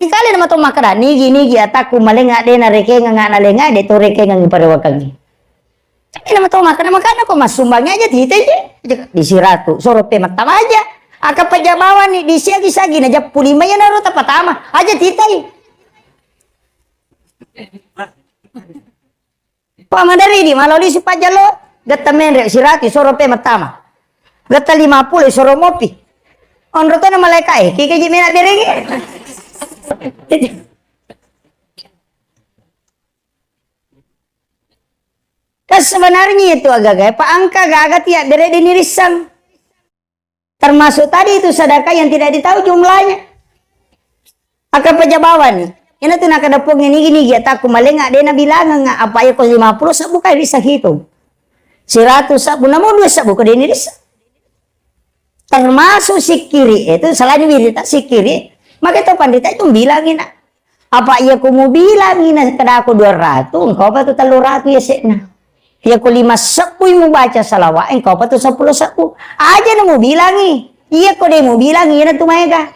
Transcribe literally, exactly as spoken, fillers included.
Kale na mato makkeda, nigi-nigi atakku malengnga de' narekengeng ana lengnga, de' to rekengeng parewakengngi. Kale na mato makkeda, makana ko massumbangngi aja titai je. Di siratu, soro pe mattama aja. Aka pajabawani di siagi-sagi na jappu lima ya naro tapatama. Aja titai. Pa maderi di maloli si pajalo, getta menre siratu soro pe mattama. Getta lima puluh soro mopi. Onro tona malaika e, kike ji mena berengi. Kan sebenarnya itu agaga, pa angka gaga tiak bere de' nirissang. Termasuk tadi itu sedekah yang tidak ditahu jumlahnya. Aka pajabawani. Ina tu nakadapung ini gini, ya takku malengnga de' nabilangnga, apa ya ko lima puluh sebbu kai bisa hitung. Seratus sebbu, namun dua sebbu ko de' nirissang. Termasuk sikkiri itu, selain wirita sikkiri, maka itu pandita itu bilangi na. Apa iya ku mubilangi na kedako dua ratu, engkau pa tu tellu ratu ya sekna. Iya ku lima sebbu mubaca salawat, engkau pa tu seppulo sebbu. Aja na mubilangi. Iya ko de' mubilangi, iya na tu maega.